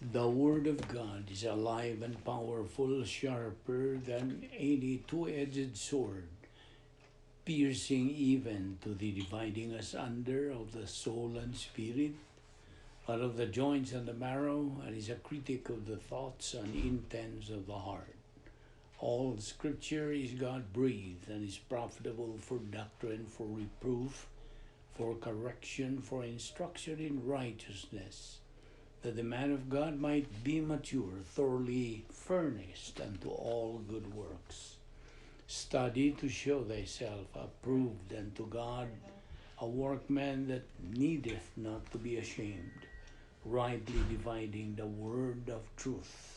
The Word of God is alive and powerful, sharper than any two-edged sword, piercing even to the dividing asunder of the soul and spirit, out of the joints and the marrow, and is a critic of the thoughts and intents of the heart. All Scripture is God-breathed and is profitable for doctrine, for reproof, for correction, for instruction in righteousness, that the man of God might be mature, thoroughly furnished unto all good works. Study to show thyself approved unto God, a workman that needeth not to be ashamed, rightly dividing the word of truth.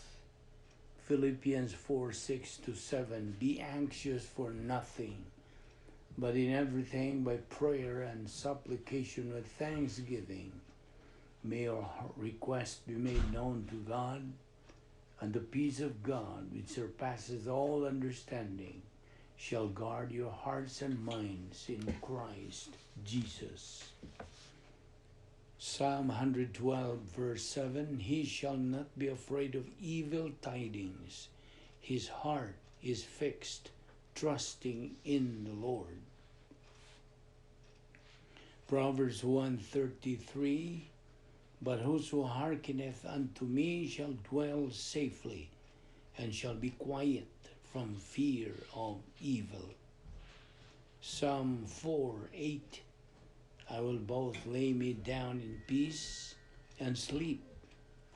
Philippians 4:6-7. Be anxious for nothing, but in everything by prayer and supplication with thanksgiving, may your request be made known to God, and the peace of God, which surpasses all understanding, shall guard your hearts and minds in Christ Jesus. Psalm 112, verse 7. He shall not be afraid of evil tidings. His heart is fixed, trusting in the Lord. Proverbs 1:33. But whoso hearkeneth unto me shall dwell safely, and shall be quiet from fear of evil. Psalm 4:8. I will both lay me down in peace and sleep,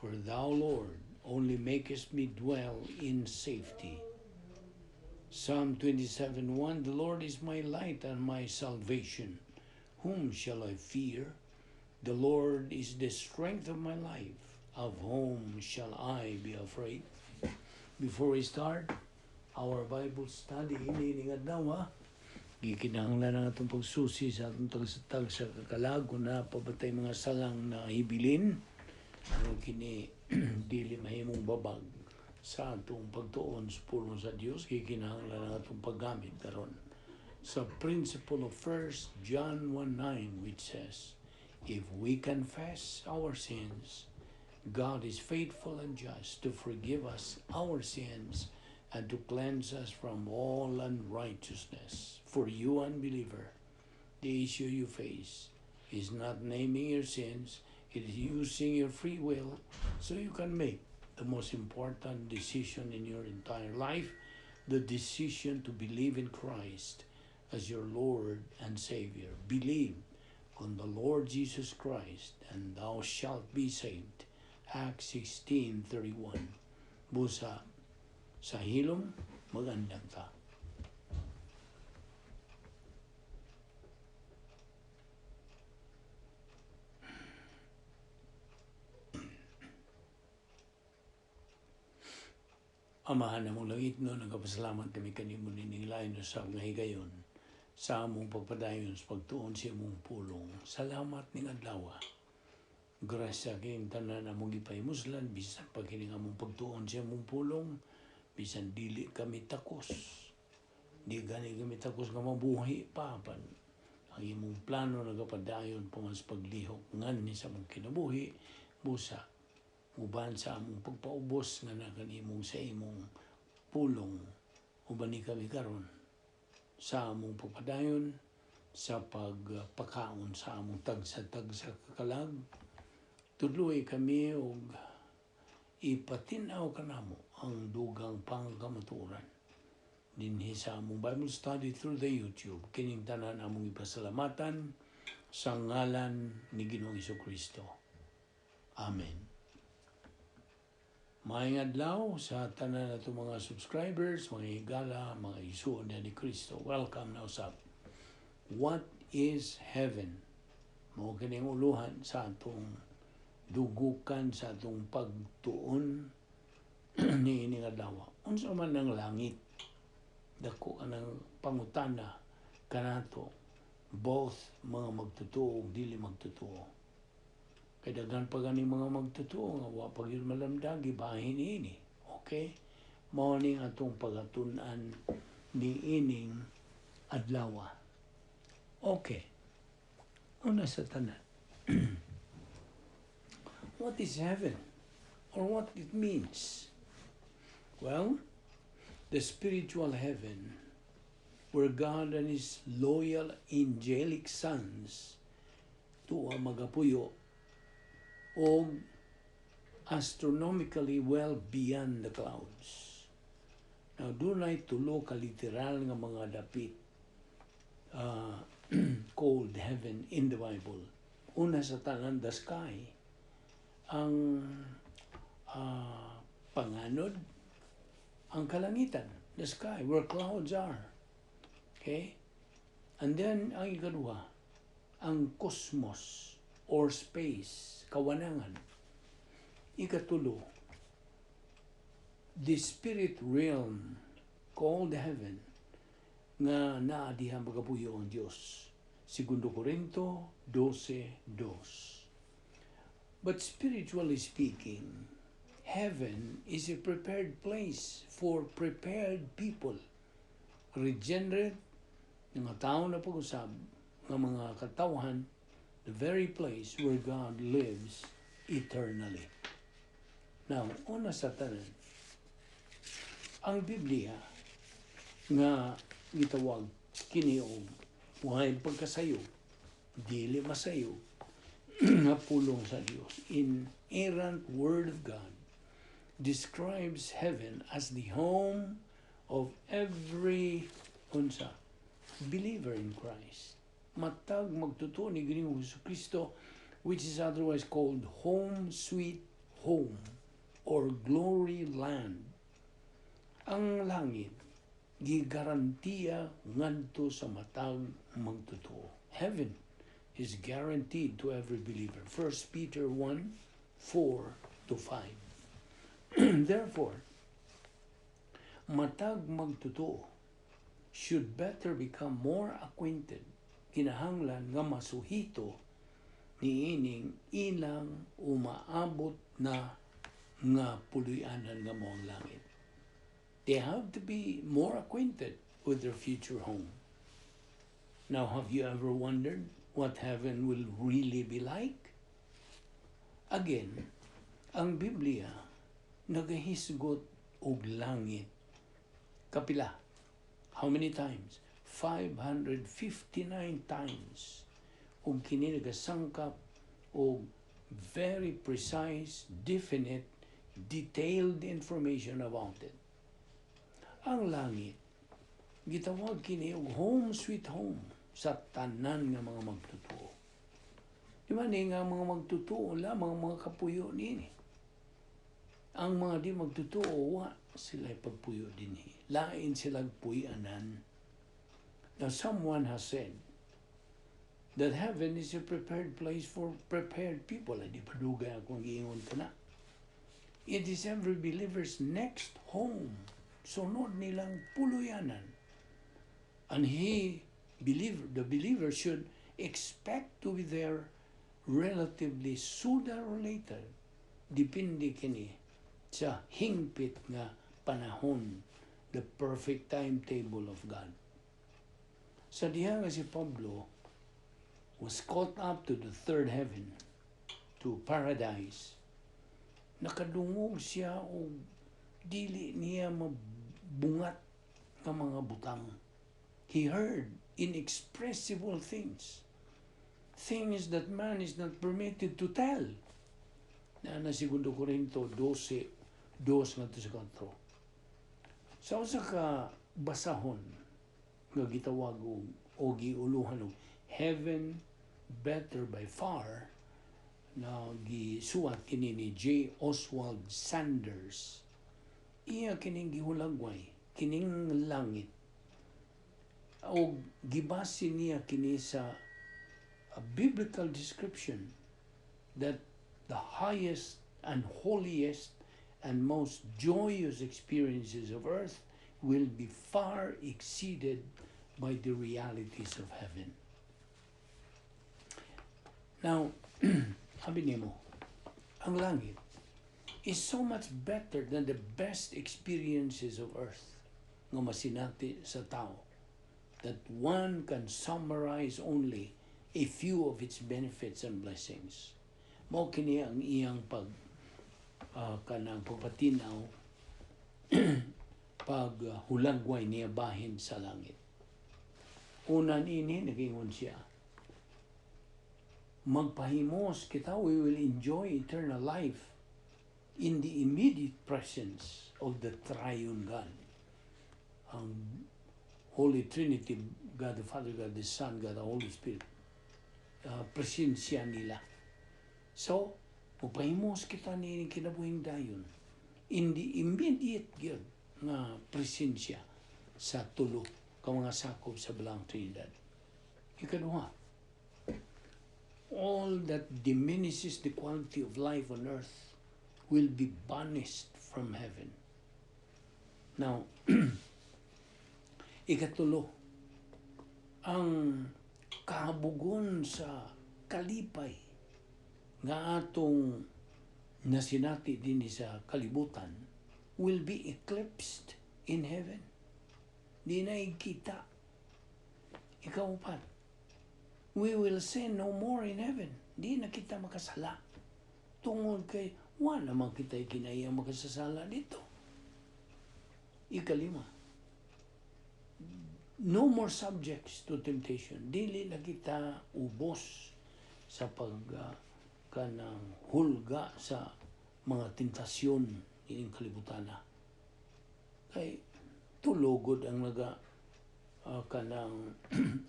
for thou, Lord, only makest me dwell in safety. Psalm 27:1. The Lord is my light and my salvation. Whom shall I fear? The Lord is the strength of my life. Of whom shall I be afraid? Before we start our Bible study niining adlaw, gikinahanglan ang atong pagsusi sa atong tagsa-tagsa kakalag kung naa pa ba tay mga salang na hibilin, aron kini dili mahimong babag sa atong pagtuon sa pulong sa Dios. Gikinahanglan ang atong paggamit karon sa principle of 1 John 1:9, which says, "If we confess our sins, God is faithful and just to forgive us our sins and to cleanse us from all unrighteousness." For you, unbeliever, the issue you face is not naming your sins, it is using your free will so you can make the most important decision in your entire life, the decision to believe in Christ as your Lord and Savior. Believe on the Lord Jesus Christ and thou shalt be saved. Acts 16:31. Busa sa hilom, magandang ta. Amahan namong langit no, nagapasalamat kami kanimo nining lain usab nga higayon sa among pagpadayon sa pagtuon sa imong pulong. Salamat ning adlaw. Grasya kayong tanan among gipahimuslan bisan pa kining among pagtuon sa imong pulong, bisan dili kami takos. Di gani kami takos nga mabuhi pa pan ang imong plano nagapadayon pa man sa paglihok nganhi sa among kinabuhi, busa uban sa among pagpaubos nga nakanimong sa imong pulong, uban ni kami karon sa among pagpadayon sa pagpakaon sa among tagsa-tagsa kakalag. Tudloy kami og ipatin-aw kanamo ang dugang pangkamatuoran dinhi sa among Bible study through the YouTube. Kining tanan among ipasalamatan sa ngalan ni Ginoong Kristo. Amen. Maayong adlaw sa tanan nato mga subscribers, mga higala, mga igsuon ni Kristo. Welcome na usab. What is heaven? Mao kining uluhan sa atong dugukan sa atong pagtuon niining adlaw. Unsa man ang langit? Dako ang pangutana kanato, both mga magtotoo ug dili magtotoo. Kay daghan pa gani mga magtotoo nga wa pa gyud malamdagi bahin niini. Okay? Mao ning atong pagatun-an niining adlaw. Okay. Una sa tanan. What is heaven? or what it means? Well, the spiritual heaven where God and His loyal angelic sons tuwa magapuyo og astronomically well beyond the clouds. Now, dunay tulo ka literal nga mga dapit called heaven in the Bible. Una sa tanan, the sky. Ang panganod, ang kalangitan, the sky, where clouds are. Okay? And then, ang ikaduha, ang cosmos or space, kawanangan. Ikatulo, the spirit realm called heaven nga naa diha magapuyo ang Dios. Segundo Corinto 12:2. But spiritually speaking, heaven is a prepared place for prepared people. Regenerate nga tao na pag-usab nga mga katawhan, the very place where God lives eternally. Now, una sa tanan, ang Biblia nga gitawag kini og way pagkasayo, dili masayo nga pulong sa Dios, inerrant word of God, describes heaven as the home of every unsa believer in Christ. Matag magtotoo ni Ginoong Kristo, which is otherwise called home sweet home or glory land. Ang langit gigarantiya ngadto sa matag magtotoo. Heaven is guaranteed to every believer. 1 Peter 1:4 to 5. Therefore, matag magtotoo should better become more acquainted, kinahanglan nga masuhito niining ilang umaabot na nga puloy-anan nga mao ang langit. They have to be more acquainted with their future home. Now, have you ever wondered what heaven will really be like? Again, ang Biblia nagahisgot og langit. Kapila. How many times? 559 times. Ug kini nagasangkap og very precise, definite, detailed information about it. Ang langit, gitawag kini og home sweet home sa tanan nga mga magtotoo. Di ba ni nga mga magtotoo lamang mga kapuyo niini? Ang mga di magtotoo, wa sila pagpuyo dinhi. Lain silang puy-anan. Now, someone has said that heaven is a prepared place for prepared people. Ay, di pa dugay akong giingon ka na. It is every believer's next home. Sunod nilang puluyanan. And the believer should expect to be there relatively sooner or later. Depende kini sa hingpit nga panahon, the perfect timetable of God. Sa diha nga si Pablo was caught up to the third heaven, to paradise, nakadungog siya og dili niya mabungat nga mga butang. He heard inexpressible things, things that man is not permitted to tell. Na segundo Corinto 12, 2 ngadto sa 4. Sa usa ka basahon nga gitawag og o giuluhan og "Heaven Better by Far" na gisuwat kini ni J. Oswald Sanders. Iya kining gihulagway, kining langit. O gibase niya kini sa a biblical description that the highest and holiest and most joyous experiences of earth will be far exceeded by the realities of heaven. Now, sabi nimo, ang langit is so much better than the best experiences of earth nga masinati sa tao that one can summarize only a few of its benefits and blessings. Mao kini ang iyang pag kanang pagpatinaw, pag hulagway niya bahin sa langit. Una niini, nagingon siya, magpahimos kita, we will enjoy eternal life in the immediate presence of the Triune God. Ang Holy Trinity, God the Father, God the Son, God the Holy Spirit. Presensya nila. So, magpahimos kita ni kinabuhing dayon in the immediate gyud nga presensya sa tulo ka mga sakop sa Balaang Trinidad. Ikaduha, all that diminishes the quality of life on earth will be banished from heaven. Now, ikatulo, ang kahabugon sa kalipay nga atong nasinati din sa kalibutan will be eclipsed in heaven. Di na ikita. Ikaupat, we will sin no more in heaven. Di na kita makasala. Tungod kay wala man kita kinahiyang makasasala dito. Ikalima, no more subjects to temptation. Dili na kita ubos sa pag kanang hulga sa mga tentasyon ining kalibutan na. Kay tulo gud ang naga kanang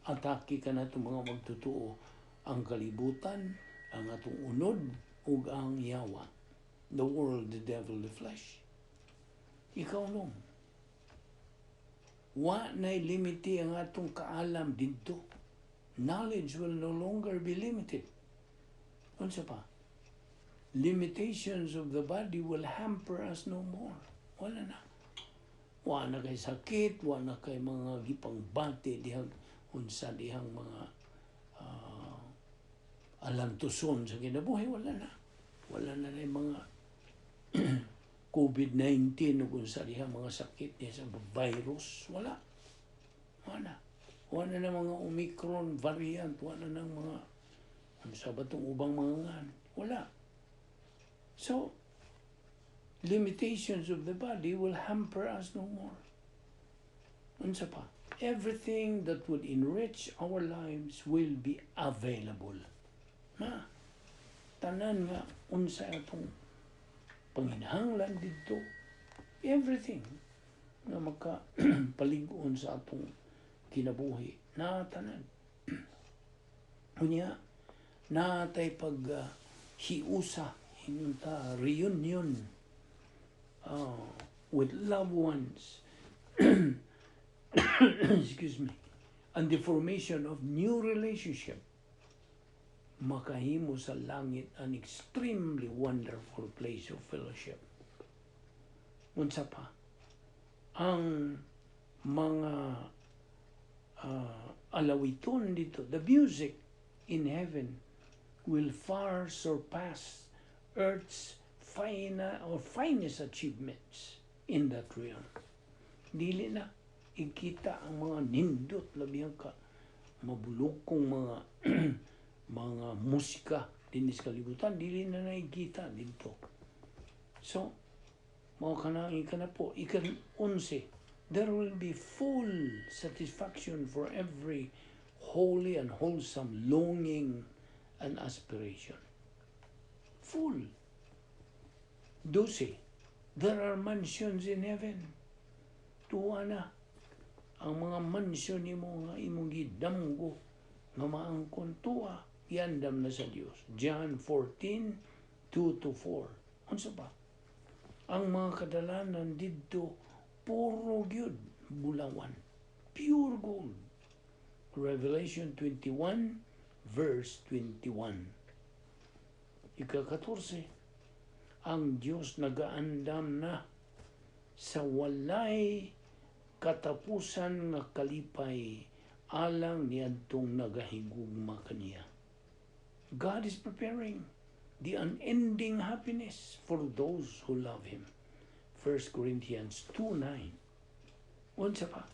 atake kanatong mga magtutuo: ang kalibutan, ang atong unod, ug ang yawa. The world, the devil, the flesh. Ikaunom, wa na'y limite ang atong kaalam didto. Knowledge will no longer be limited. Unsa pa? Limitations of the body will hamper us no more. Wala na. Wa na kay sakit, wa na kay mga gipangbati dihang unsa dihang mga alantuson sa kinabuhi, wala na. Wala na na mga COVID-19 o kung sa dihang mga sakit niya sa virus, wala. Wala. Wala na mga Omicron variant, wala na mga unsa ba itong ubang mga ngan. Wala. So, limitations of the body will hamper us no more. Unsa pa? Everything that would enrich our lives will be available. Ma, tanan nga unsa atong panginahanglan didto, everything nga maka palig-on sa atong kinabuhi na tanan. Unya, natay pag hiusa, ingon ta, reunion with loved ones, excuse me, and the formation of new relationship makahimo sa langit an extremely wonderful place of fellowship. Unsa pa? Ang mga alawiton didto, the music in heaven will far surpass earth's fine or finest achievements in that realm. Dili na ikita ang mga nindot labi ka mabulokong mga musika dinhi sa kalibutan, dili na nakikita didto. So, mao kanang ika na po, ika-11, there will be full satisfaction for every holy and wholesome longing and aspiration. Full. 12, there are mansions in heaven. Tuwa na ang mga mansyon nimo nga imong gidamgo nga maangkon, tuwa, giandam na sa Dios. John 14, 2 to 4. Unsa pa? Ang mga kadalanan didto puro gyud bulawan. Pure gold. Revelation 21 verse 21. Ika-14, ang Diyos nagaandam na sa walay katapusan nga kalipay alang niadtong nagahigugma kaniya. God is preparing the unending happiness for those who love Him. 1 Corinthians 2:9. Unsa pa?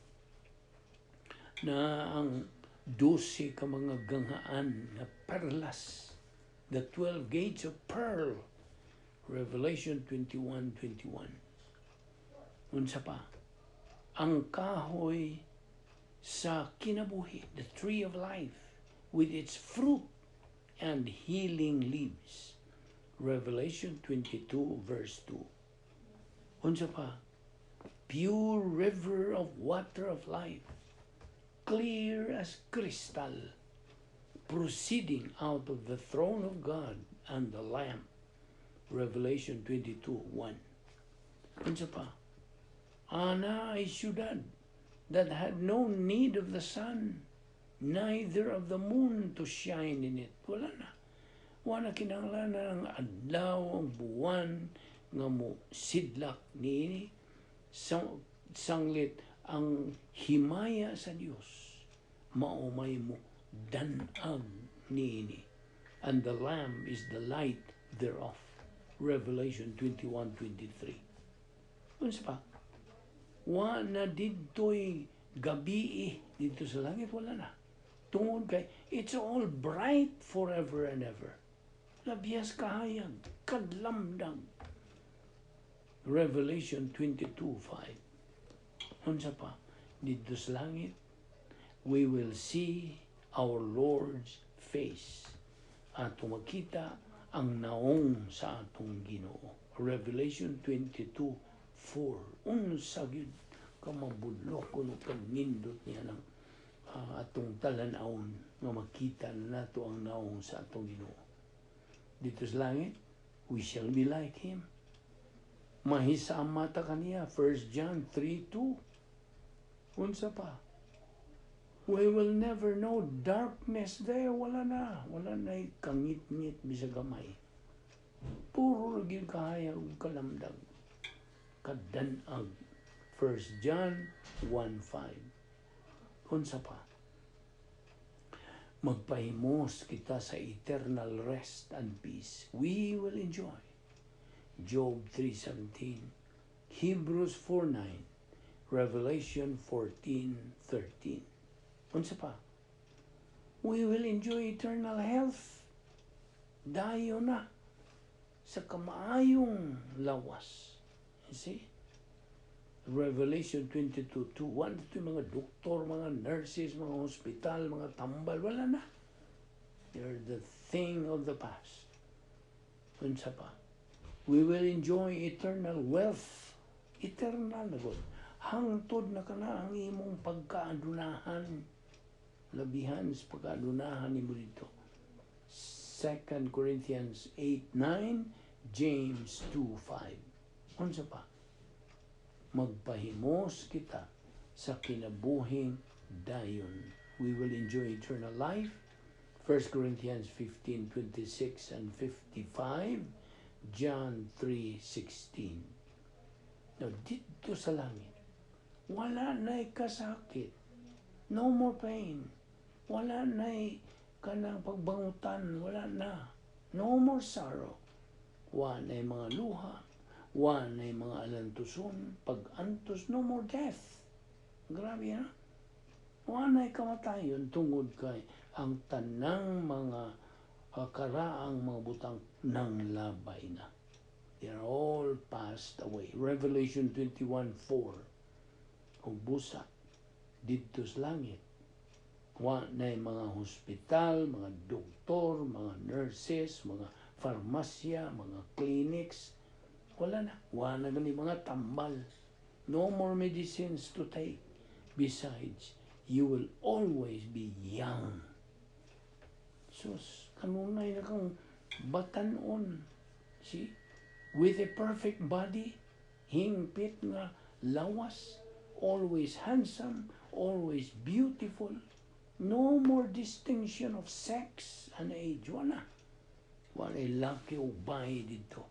Na ang 12 ka mga ganghaan nga perlas, the 12 gates of pearl, Revelation 21:21. Unsa pa? Ang kahoy sa kinabuhi, the tree of life, with its fruit and healing leaves. Revelation 22 verse 2. Unsa pa? Pure river of water of life, clear as crystal, proceeding out of the throne of God and the Lamb. Revelation 22:1. Unsa pa? Ana ay syudad that had no need of the sun, neither of the moon to shine in it. Wala na. Wala kinahanglan ang adlaw, ang buwan, nga mo sidlak niini. Sanglit ang himaya sa Dios mao may mo dan-ag niini. And the Lamb is the light thereof. Revelation 21:23. Unsa pa? Wa na didto'y gabi didto sa langit, wala na. Tungod kay it's all bright forever and ever. Labias kahayag, kadlamdam. Revelation 22:5. Unsa pa? Didto sa langit, we will see our Lord's face. Ato makita ang naong sa atong Ginoo. Revelation 22:4. Unsa gyud ka mabudlok kuno kanindot niya ng atong talan-awon nga makita na nato ang naong sa atong Ginoo. Didto sa langit, we shall be like Him. Mahisama ta kaniya, 1 John 3:2. Unsa pa? We will never know darkness there. Wala na. Wala na kangit-ngit bisag gamay. Puro gyud kahayag ug kalamdag. Kadanag. 1 John 1:5. Unsa pa? Magpahimos kita sa eternal rest and peace. We will enjoy. Job 3:17, Hebrews 4:9, Revelation 14:13. Unsa pa? We will enjoy eternal health. Dayo na sa kamaayong lawas. You see? Revelation 22:2. Wala ito mga doktor, mga nurses, mga hospital, mga tambal. Wala na. They're the thing of the past. Unsa pa? We will enjoy eternal wealth. Eternal na gud. Hangtod na kana ang imong pagkaadunahan. Labihan sa pagkaadunahan nimo didto. 2 Corinthians 8:9, James 2:5. Unsa pa? Magpahimos kita sa kinabuhing dayon. We will enjoy eternal life. 1 Corinthians 15:26 and 55, John 3:16. Now, didto sa langit, wala na'y kasakit. No more pain. Wala na'y kanang pagbangutan. Wala na. No more sorrow. Wa na'y mga luha. Wa na'y mga alantuson. Pag-antos, no more death. Grabe ha? Wa na'y kamatayon tungod kay ang tanang mga karaang mga butang nang labay na. They are all passed away. Revelation 21:4. Ug busa didto sa langit, wa na mga hospital, mga doktor, mga nurses, mga farmasya, mga clinics. Wala na. Wa na gani mga tambal. No more medicines to take. Besides, you will always be young. Sus, kanunay na kang batanon. See? With a perfect body, hingpit nga lawas, always handsome, always beautiful. No more distinction of sex and age. Wala. Wala laki o babae didto.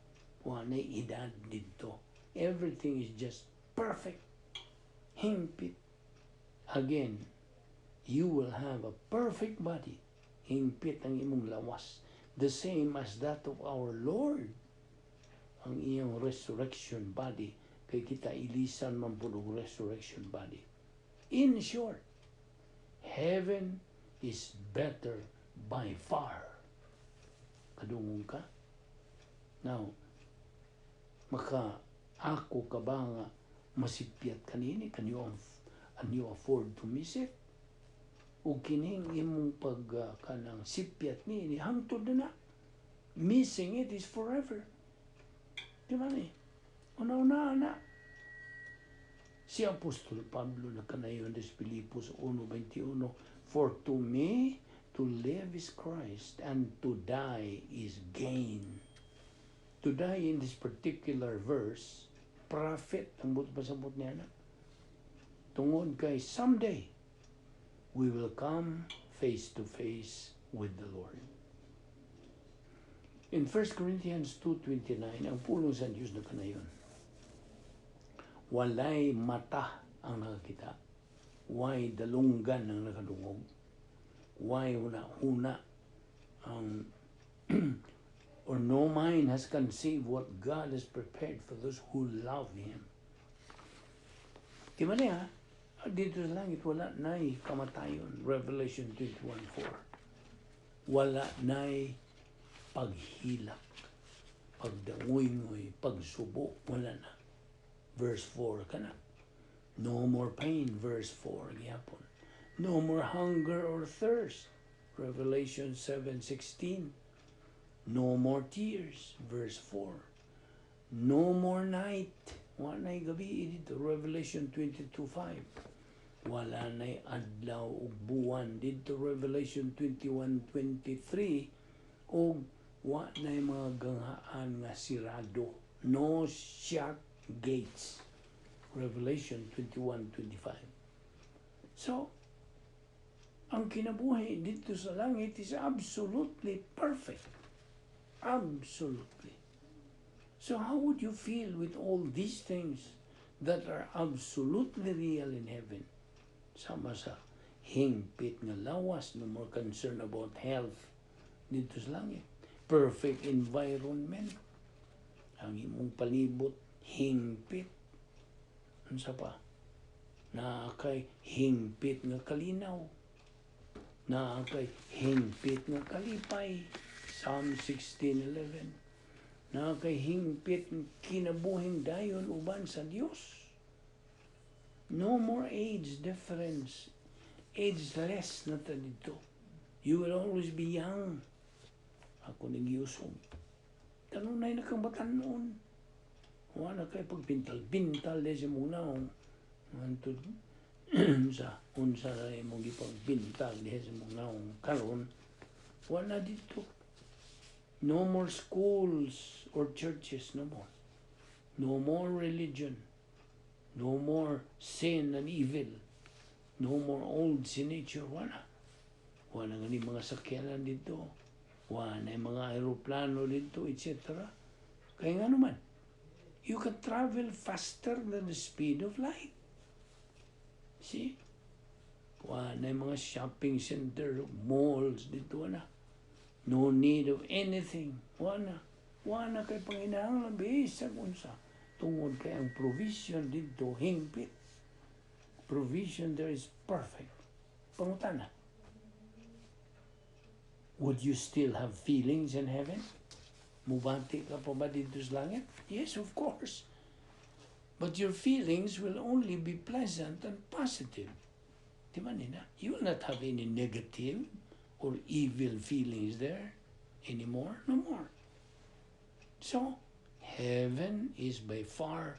Wala edad didto. Everything is just perfect. Hingpit. Again, you will have a perfect body. Hingpit ang imong lawas. The same as that of our Lord. Ang iyang resurrection body. Kay kita ilisan man pud og resurrection body. In short, heaven is better by far. Kadungog ka? Now, Maka ako ka ba nga masipyat kanini? Can you afford to miss it? O kining imong pag kanang sipyat ni hangtod na na. Missing it is forever. Di ba ni? Una-una na. Si Apostol Pablo nakanayon des Filipos 1:21, "For to me, to live is Christ and to die is gain." To die in this particular verse, profit ang buot pasabot niya na. Tungod kay someday, we will come face to face with the Lord. In 1 Corinthians 2:29, ang pulong sa Diyos na kanayon, "Walay mata ang nakakita, way dalunggan ang nakadungog, way huna-huna ang or no mind has conceived what God has prepared for those who love Him." Di ba niya? Dito sa langit, wala na'y kamatayon. Revelation 21:4. Wala na'y paghilak, pagdangoy-ngoy, pagsubo, wala na. Verse 4 ka na. No more pain, verse 4 gihapon. No more hunger or thirst, Revelation 7:16. No more tears, verse 4. No more night, wala na'y gabi dito, Revelation 22:5. Wala na'y adlaw ug buwan dito, Revelation 21:23, ug wa na'y mga ganghaan nga sirado. No shut gates. Revelation 21:25. So, ang kinabuhi dito sa langit is absolutely perfect. Absolutely. So how would you feel with all these things that are absolutely real in heaven? Sama sa hingpit nga lawas, no more concern about health dito sa langit. Perfect environment. Ang imong palibot, hingpit. Unsa pa? Naa kay hingpit nga kalinaw. Naa kay hingpit nga kalipay. Psalm 16:11. Naa kay hingpit nga kinabuhing dayon uban sa Dios. No more age difference. Ageless na ta dito. You will always be young. Ako ning giusog. Kanunay na kang batan-on. Wala kay pagpintal-pintal sa imong naong. Hantod sa unsa ra imong gipagpintal diha sa imong naong karon, wala dito. No more schools or churches, no more. No more religion. No more sin and evil. No more old sin nature. Wala. Wala nga ni mga sakyanan dito. Wala na yung mga aeroplano dito, etc. Kaya nga naman, you can travel faster than the speed of light. See? Wala na yung mga shopping center, malls dito, wala. No need of anything. Wala. Wala kay panginahanglan bisag unsa. Tungod kay ang provision dito hingpit. Provision there is perfect. Pangutana. Would you still have feelings in heaven? Mubati ka pa ba dito sa langit? Yes, of course. But your feelings will only be pleasant and positive. Di ba, Nina? You will not have any negative or evil feelings there anymore. No more. So, heaven is by far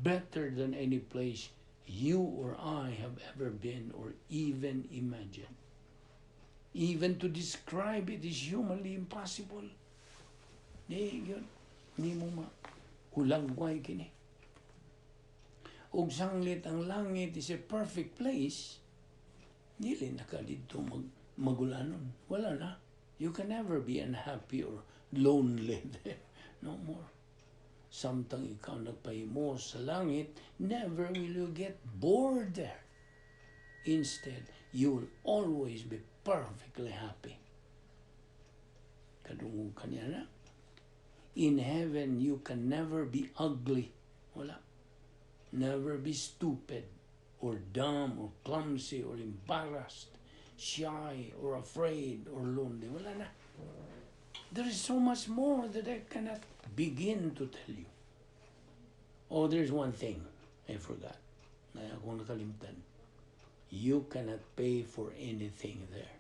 better than any place you or I have ever been or even imagined. Even to describe it is humanly impossible. Di, yun. Di mo ma hulagway kini. Ug sanglit ang langit is a perfect place, dili na ka dito magulanon. Wala na. You can never be unhappy or lonely there. No more. Samtang ikaw nagpahimo sa langit, never will you get bored there. Instead, you will always be perfectly happy. Kadungog kaniya na. In heaven, you can never be ugly. Wala. Never be stupid or dumb or clumsy or embarrassed, shy or afraid or lonely. Wala na. There is so much more that I cannot begin to tell you. Oh, there's one thing I forgot. Na akong nakalimtan. You cannot pay for anything there.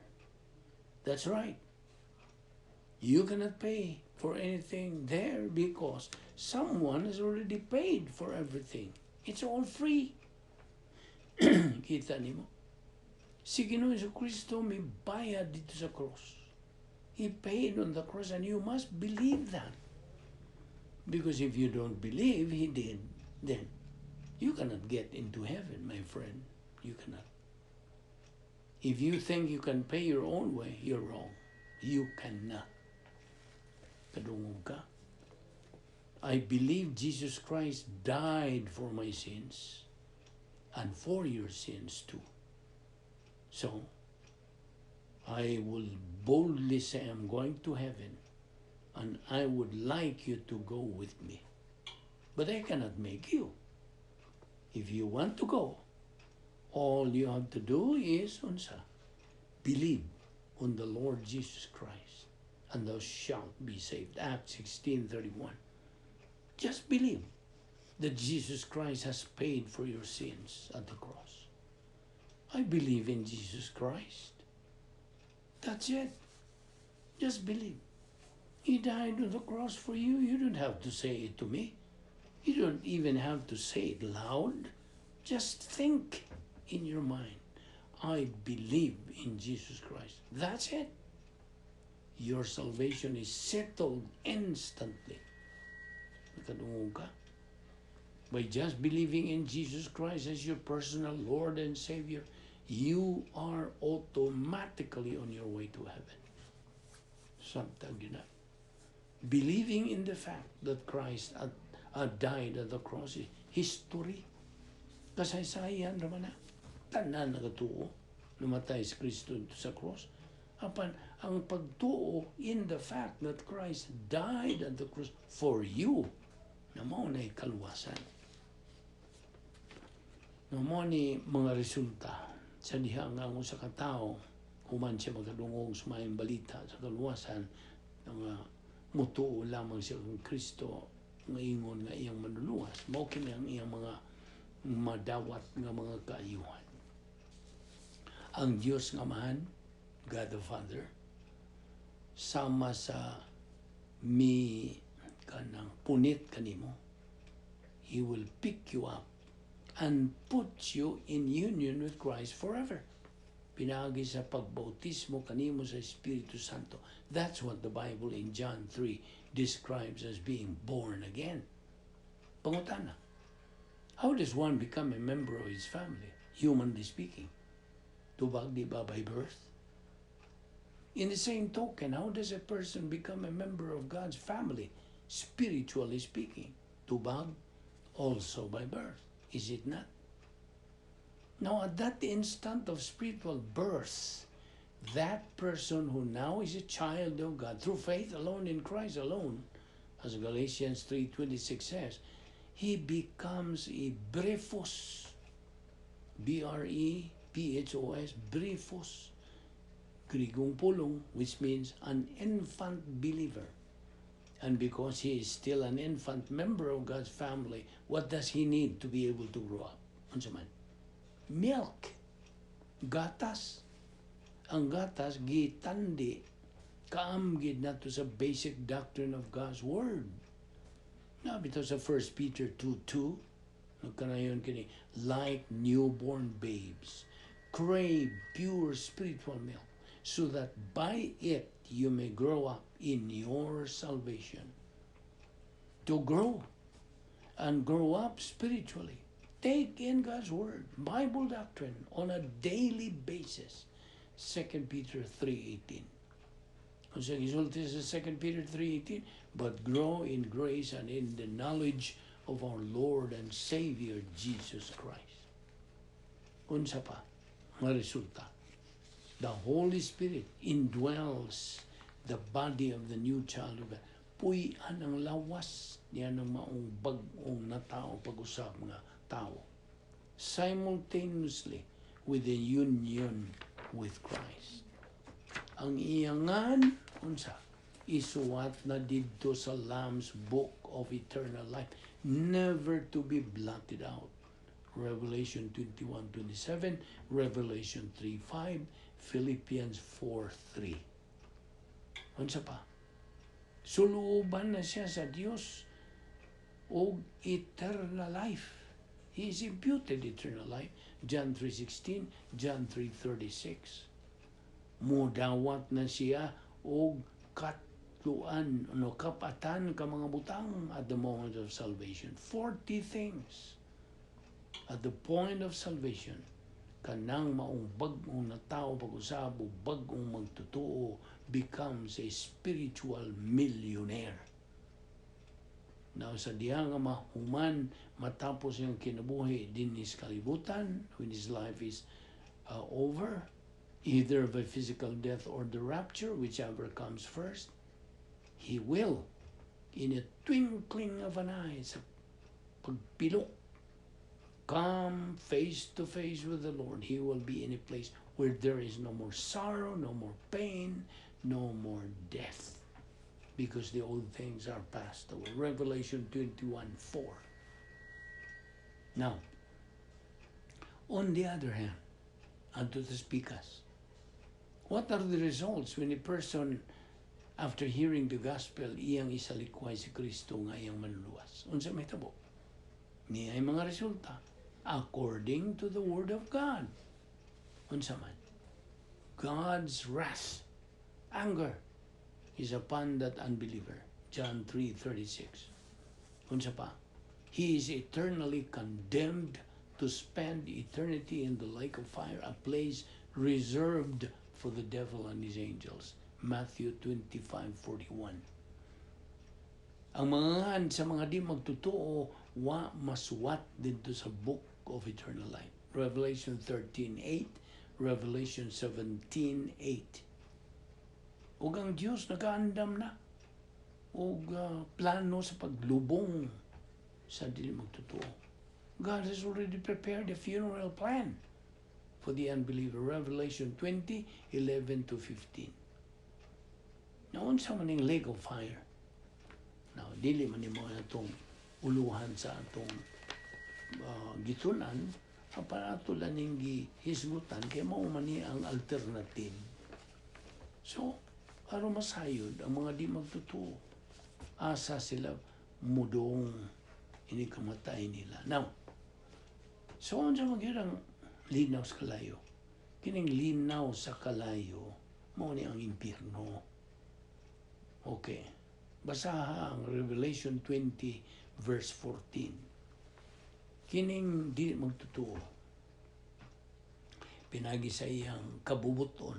That's right. You cannot pay for anything there because someone has already paid for everything. It's all free. Kita nimo? Si Ginoong Kristo may bayad didto sa cross. He paid on the cross, and you must believe that. Because if you don't believe He did, then you cannot get into heaven, my friend. You cannot. If you think you can pay your own way, you're wrong. You cannot. Kadungog ka. I believe Jesus Christ died for my sins and for your sins too. So, I will boldly say I'm going to heaven, and I would like you to go with me. But I cannot make you. If you want to go, all you have to do is unsa? Believe on the Lord Jesus Christ, and thou shalt be saved. Acts 16:31. Just believe that Jesus Christ has paid for your sins at the cross. I believe in Jesus Christ. That's it. Just believe. He died on the cross for you. You don't have to say it to me. You don't even have to say it loud. Just think in your mind, "I believe in Jesus Christ." That's it. Your salvation is settled instantly. Nakadungog ka? By just believing in Jesus Christ as your personal Lord and Savior, you are automatically on your way to heaven. Samtang gyud na. Believing in the fact that Christ died at the cross is history. Kasaysayan naman na. Tanan nagatuo. Namatay si Kristo sa cross. Apan ang pagtuo in the fact that Christ died at the cross for you, na mao na kaluwasan. Na mao ni mga resulta sa diha nga ang usa ka tawo human siya makadungog sa maayong balita sa kaluwasan nga mutuo lamang siya kang Kristo nga ingon nga iyang manluluwas, mao kini ang iyang mga madawat nga mga kaayuhan. Ang Dios nga Amahan, God the Father, sama sa mi kanang punit kanimo, He will pick you up and put you in union with Christ forever pinaagi sa pagbautismo kanimo sa Espiritu Santo. That's what the Bible in John 3 describes as being born again. Pangutana, how does one become a member of his family, humanly speaking? Tubag di ba by birth? In the same token, how does a person become a member of God's family, spiritually speaking? Tubag, also by birth, is it not? Now, at that instant of spiritual birth, that person who now is a child of God through faith alone in Christ alone, as Galatians 3:26 says, he becomes a brephos. B-R-E-P-H-O-S, brephos. Grigong pulong, which means an infant believer. And because he is still an infant member of God's family, what does he need to be able to grow up? Unsa man? Milk. Gatas. Ang gatas gitandi kaamgid nato sa basic doctrine of God's Word. Na bitaw sa 1 Peter 2:2, nagkanayon kini, "Like newborn babes, crave pure spiritual milk, so that by it you may grow up in your salvation." To grow and grow up spiritually, take in God's Word, Bible doctrine on a daily basis. 2 Peter 3:18. Kung sa gisulti sa 2 Peter 3:18, "But grow in grace and in the knowledge of our Lord and Savior Jesus Christ." Unsa pa nga resulta? The Holy Spirit indwells the body of the new child of God. Puy-an ang lawas niya ng maong bag-ong na tao pag-usab nga tao. Simultaneously with the union with Christ. Ang iyangan, unsa, isuwat na didto sa Lamb's Book of Eternal Life. Never to be blotted out. Revelation 21:27, Revelation 3:5, Philippians 4:3. Unsa pa? Suluoban na siya sa Dios og eternal life. He is imputed eternal life. John 3:16, John 3:36. Mudawat na siya og katluan no kapatan ka mga butang at the moment of salvation. 40 things at the point of salvation. Kanang maong bag-ong natao pag-usab o bag-ong magtotoo becomes a spiritual millionaire. Now, sa diha nga mahuman, matapos iyang kinabuhi dinhi sa kalibutan, when his life is over, either by physical death or the rapture, whichever comes first, he will, in a twinkling of an eye, sa pagpilok, come face to face with the Lord. He will be in a place where there is no more sorrow, no more pain, no more death, because the old things are passed away. Revelation 21:4. Now, on the other hand, unto the speakers, what are the results when a person, after hearing the gospel, iyang isalikway si Kristo nga iyang manluluwas? Unsa may tabo? Niya ay mga resulta according to the Word of God. Unsa man? God's wrath, anger, is upon that unbeliever. John 3:36. Unsa pa? He is eternally condemned to spend eternity in the lake of fire, a place reserved for the devil and his angels. Matthew 25:41. Ang mga ngan sa mga di magtotoo wa masuwat didto sa Book of Eternal Life. Revelation 13:8, Revelation 17:8. Ug ang Dios nagaandam na og plano sa paglubong sa dili magtotoo. God has already prepared a funeral plan for the unbeliever. Revelation 20:11 to 15. Now, unsa man ning lake of fire? Now, dili man nimo atong uluhan sa atong gitunan, apan ato lang ning gihisgutan kay mao man ni ang alternative. So, aron masayod ang mga di magtotoo, asa sila mudong ini kamatay nila? Now, so unsa man gyud ang linaw sa kalayo? Kining linaw sa kalayo, mao ni ang impyerno. Okay. Basaha ang Revelation 20 verse 14. Kining di magtotoo, pinagi sa iyang kabubuton,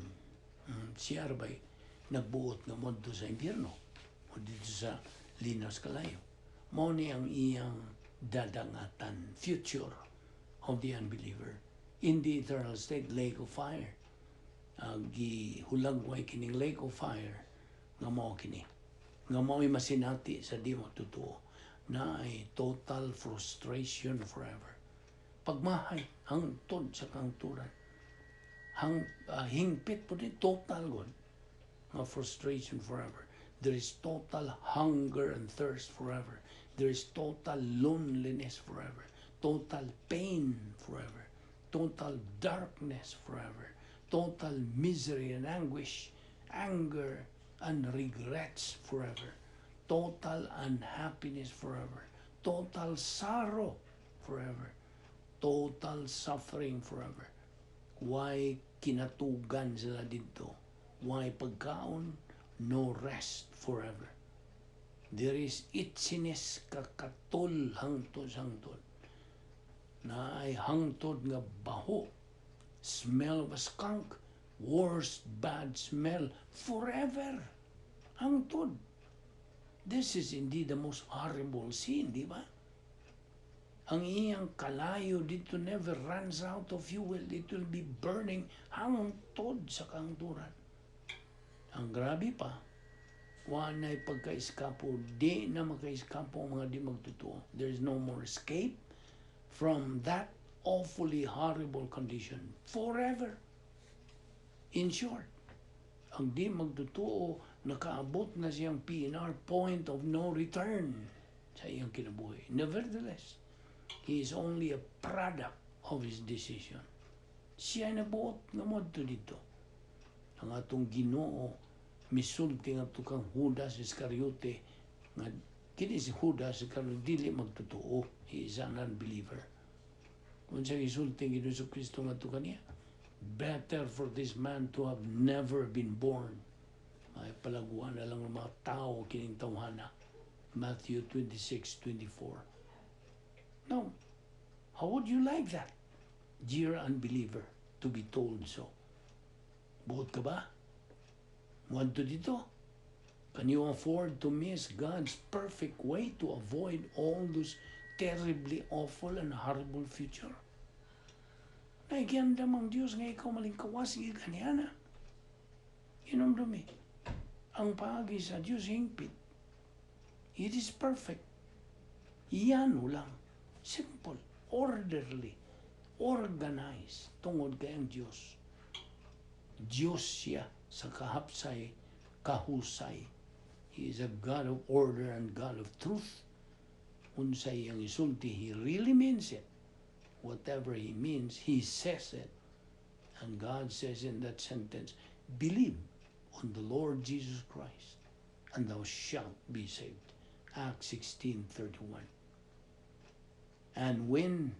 siya ba'y nagbuot nga moadto sa impyerno o didto sa linaw sa kalayo? Mao ni ang iyang dadangatan, future of the unbeliever in the eternal state, lake of fire. Gihulagway kining lake of fire nga mao kini nga mao'y masinati sa di magtotoo na ay total frustration forever, pagmahay hangtod sa kahangturan, hingpit po ni total god nga frustration forever. There is total hunger and thirst forever. There is total loneliness forever, total pain forever, total darkness forever, total misery and anguish, anger and regrets forever, total unhappiness forever, total sorrow forever, total suffering forever. Way kinatugan sila didto? Way pagkaon? No rest forever. There is itchiness, kakatol hangtod hangtod. Naay hangtod nga baho, smell of a skunk, worst bad smell forever. Hangtod. This is indeed the most horrible sin, di ba? Ang iyang kalayo didto never runs out of fuel. It will be burning hangtod sa kahangturan. Ang grabe pa, wa na'y pagka-eskapo, di na maka-eskapo ang mga di magtotoo. There is no more escape from that awfully horrible condition forever. In short, ang di magtotoo, nakaabot na siyang PNR, point of no return. sa iyang kinabuhi. Nevertheless, he is only a product of his decision. Siya ay nagbuot nga moadto didto. Ang atong Ginoo misulti nga kang Judas Iscariote, nga kini si Judas Iscariote dili magtotoo. He is an unbeliever. Unsa gisulti ang Ginoo Kristo ngadto kaniya? "Better for this man to have never been born." May palaguan na lang ng mga tao kining tawhana. Matthew 26:24. Now, how would you like that, dear unbeliever, to be told so? Buot ka ba? Muadto didto? Can you afford to miss God's perfect way to avoid all those terribly awful and horrible future? Nagiandam ang Diyos nga ikaw malingkawas gikan niana. Hinumdumi, ang paagi sa Diyos hingpit. It is perfect. Yano lang. Simple, orderly, organized tungod kay ang Diyos. Diyos siya sa kahapsay, kahusay. He is a God of order and God of truth. Unsay iyang isulti, He really means it. Whatever He means, He says it. And God says in that sentence, "Believe on the Lord Jesus Christ, and thou shalt be saved." Acts 16:31. And when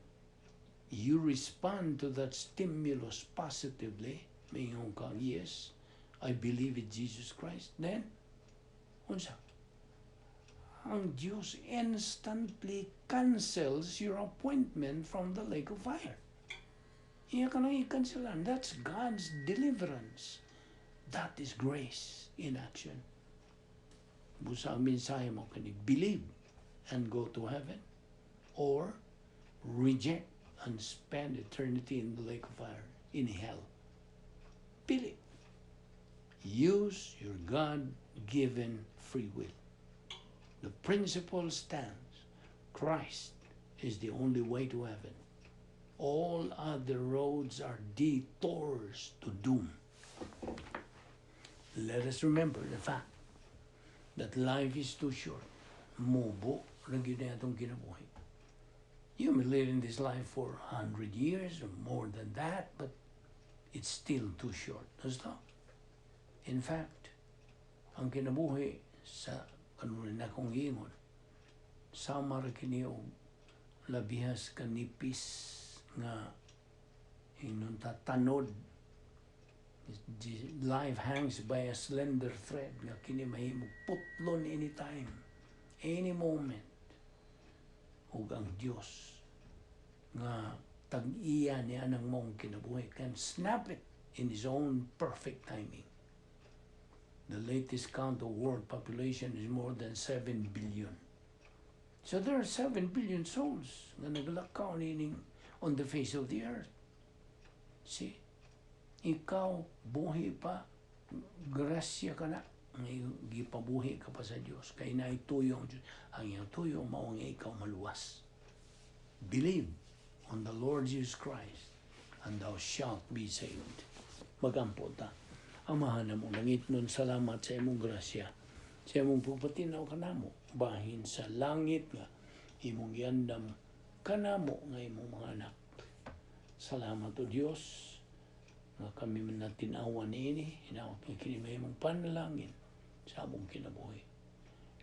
you respond to that stimulus positively, mingon ka, "Yes, I believe in Jesus Christ," then, unsa? Ang Diyos instantly cancels your appointment from the lake of fire. Iya ka nang i-cancelan. That's God's deliverance. That is grace in action. Busa ang mensahe mo kani: believe and go to heaven or reject and spend eternity in the lake of fire, in hell. Pili. Use your God-given free will. The principle stands. Christ is the only way to heaven. All other roads are detours to doom. Let us remember the fact that life is too short. Mubo ra gyud na atong kinabuhi. You may live in this life for 100 years or more than that, but it's still too short. Basta. In fact, ang kinabuhi sa kanunay nakong giingon, sama ra kini og labihas ka nipis nga ingnon ta tanod. Life hangs by a slender thread nga kini mahimong putlon anytime, any moment. Ug ang Dios nga tag-iya ni anang maong kinabuhi can snap it in His own perfect timing. The latest count of world population is more than 7 billion. So there are 7 billion souls nga naglakaw nining on the face of the earth. See? Ikaw, buhi pa, grasya ka na. Ngay gipabuhi ka pa sa Diyos. Kay naay tuyo ang Diyos. Ang iyang tuyo, mao nga ikaw maluwas. Believe on the Lord Jesus Christ and thou shalt be saved. Magampo ta. Amahan namong langitnon, salamat sa imong grasya. Sa imong pagpatinaw kanamo, bahin sa langit nga imong giandam kanamo nga imong mga anak. Salamat, O Dios, nga kami man natinawan niini, hinaot nga kini mahimong panalangin sa among kinabuhi.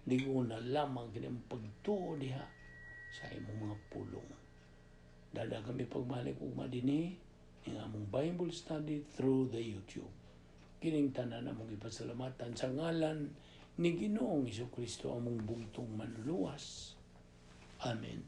Ligo na lamang kini among pagtuo diha sa imong mga pulong. Dada kami pagbalik ugma dinhi ning among Bible study through the YouTube. Kining tanan among ipasalamatan sa ngalan ni Ginoong Kristo, among bugtong manluluwas. Amen.